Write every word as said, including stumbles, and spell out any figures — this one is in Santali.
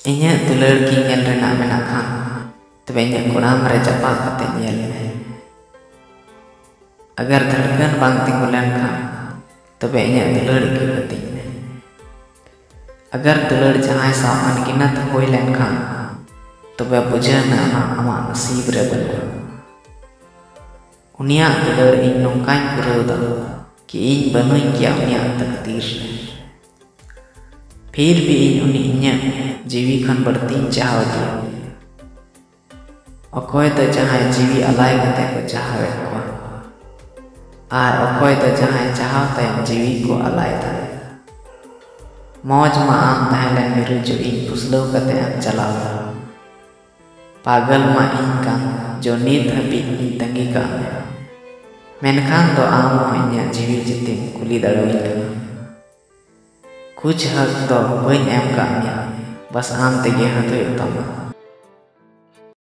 ᱤᱧᱟᱹᱜ ᱫᱩᱞᱟᱹᱲ ᱠᱤ ᱧᱮᱞ ᱨᱮᱱᱟᱜ ᱢᱮᱱᱟᱜ ᱠᱷᱟᱱ, ᱛᱚᱵᱮ ᱤᱧᱟᱹᱜ ᱠᱚᱲᱟᱢ ᱨᱮ ᱪᱟᱯᱟ ᱠᱟᱛᱮ ᱧᱮᱞ ᱢᱮ᱾ ᱟᱜᱟᱨ ᱫᱷᱟᱹᱲᱠᱟᱹᱱ ᱵᱟᱝ ᱛᱤᱸᱜᱩ ᱞᱮᱱ ᱠᱷᱟᱱ, ᱛᱚᱵᱮ ᱤᱧᱟᱹᱜ ᱫᱩᱞᱟᱹᱲ ᱤᱠᱟᱹ ᱠᱟᱹᱛᱤᱧ ᱢᱮ᱾ ᱟᱜᱟᱨ ᱫᱩᱞᱟᱹᱲ ᱡᱟᱦᱟᱸᱭ ᱥᱟᱶ ᱟᱱᱜᱤᱱᱟᱹᱛ ᱦᱩᱭ ᱞᱮᱱ ᱠᱷᱟᱱ, ᱛᱚᱵᱮ ᱵᱩᱡᱷᱟᱹᱣ ᱢᱮ ᱟᱢᱟᱜ, ᱟᱢᱟᱜ ᱱᱟᱥᱤᱵ ᱨᱮ ᱵᱟᱹᱱᱩᱜᱼᱟ᱾ ᱩᱱᱤᱭᱟᱜ ᱫᱩᱞᱟᱹᱲ ᱤᱧ ᱱᱚᱝᱠᱟᱧ ᱯᱩᱨᱟᱹᱣ ᱫᱟ ᱠᱤ ᱤᱧ ᱵᱟᱹᱱᱩᱧ ᱜᱮᱭᱟ ᱩᱱᱤᱭᱟᱜ ᱛᱟᱹᱠᱫᱤᱨ ᱨᱮ᱾ ᱯᱷᱤᱨ ᱵᱷᱤ ᱤᱧ ᱩᱱᱤ ᱤᱧᱟᱹᱜ ᱡᱤᱣᱤ ᱠᱷᱚᱱ ᱵᱟᱹᱲᱛᱤᱧ ᱪᱟᱦᱟᱣ ᱫᱮᱭᱟ᱾ ᱚᱠᱚᱭ ᱫᱚ ᱡᱟᱦᱟᱸᱭ ᱡᱤᱣᱤ ᱟᱞᱟᱭ ᱠᱟᱛᱮ ᱠᱚ ᱪᱟᱦᱟᱣᱮᱫ ᱠᱚᱣᱟ, ᱟᱨ ᱚᱠᱚᱭ ᱫᱚ ᱡᱟᱦᱟᱸᱭ ᱪᱟᱦᱟᱣ ᱛᱟᱭᱚᱢ ᱡᱤᱣᱤ ᱠᱚ ᱟᱞᱟᱭ ᱫᱟ᱾ ᱢᱚᱡᱽ ᱢᱟ ᱟᱢ ᱛᱟᱦᱮᱸ ᱞᱮᱱ ᱢᱤᱨᱩ ᱡᱚ ᱤᱧ ᱯᱷᱩᱥᱞᱟᱹᱣ ᱠᱟᱛᱮ ᱮᱢ ᱪᱟᱞᱟᱣ ᱞᱮᱱ᱾ ᱯᱟᱜᱚᱞ ᱢᱟ ᱤᱧ ᱠᱟᱱ ᱡᱚ ᱱᱤᱛ ᱦᱟᱹᱵᱤᱡ ᱤᱧ ᱛᱟᱺᱜᱤ ᱠᱟᱜ ᱢᱮ᱾ ᱢᱮᱱᱠᱷᱟᱱ ᱫᱚ ᱟᱢ ᱦᱚᱸ ᱤᱧᱟᱹᱜ ᱡᱤᱣᱤ ᱡᱟᱹᱛᱤᱢ ᱠᱩᱞᱤ ᱫᱟᱲᱮᱭᱟᱹᱧ ᱠᱟᱱᱟ᱾ ᱠᱩᱪ ᱦᱟᱠ ᱫᱚ ᱵᱟᱹᱧ ᱮᱢ ᱠᱟᱜ ᱢᱮᱭᱟ, ᱵᱟᱥ ᱟᱢ ᱛᱮᱜᱮ ᱦᱟᱛ ᱦᱩᱭᱩᱜ ᱛᱟᱢᱟ᱾